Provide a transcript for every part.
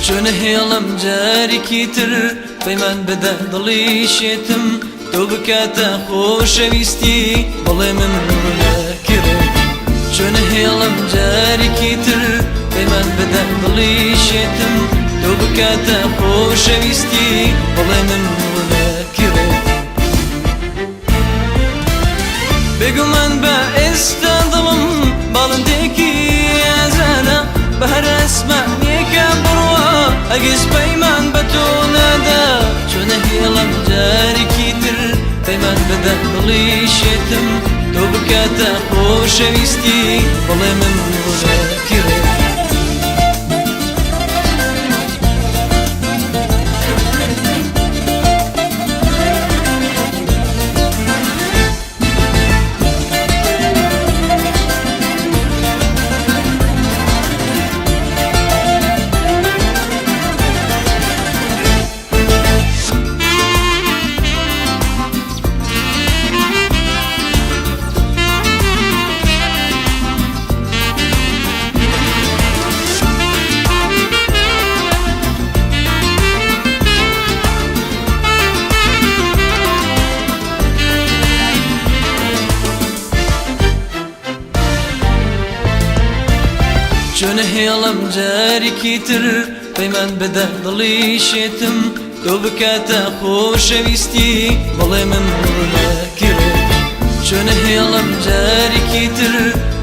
چۆنە هێڵم جارێکی تر پەیمان بدە دڵی شێتم تۆ بکاتە خۆشەویستی بەڵێ من نەکرێت. چۆنە هێڵم جارێکی تر پەیمان بدە دڵی شێتم تۆ بکاتە خۆشەویستی بەڵێ من نەکرێت. بێگومان بە ئێستا دڵم باڵندێکی ئازادە، بە هەر ئەسمانێکە بڕوا هەرگیز پەیمان بە تۆ نادا. چۆنە هێڵم جارێکی تر پەیمان بدە دڵی شێتم تۆ بکاتە خۆشەویستی بەڵێ من نەکرێت. چۆنە هێڵم جارێکی تر پەیمان بدە دڵی شێتم تۆ بکاتە خۆشەویستی بەڵێ من نەکرێت. چۆنە هێڵم جارێکی تر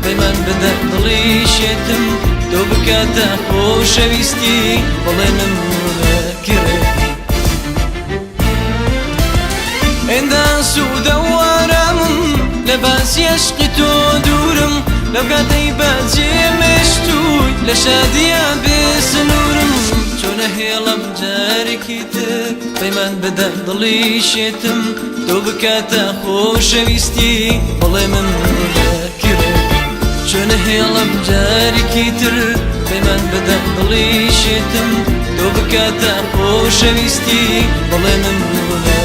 پەیمان بدە دڵی شێتم تۆ بکاتە خۆشەویستی بەڵێ من نەکرێت. ئێندە سوودە و ئارامم لە باسی عشقی تۆ دوورم، لەو کاتەی بەجێ مێشتووی لە شادیە بێسنوورم. چۆنە هێڵم جارێکی تر پەیمان بدە دڵی شێتم تۆ بکاتە خۆشەویستی بەڵێ من نەکرێت. چۆنە هێڵم جارێکی تر پەیمان بدە دڵی شێتم تۆ بکاتە خۆشەویستی بەڵێ من نەکرێت.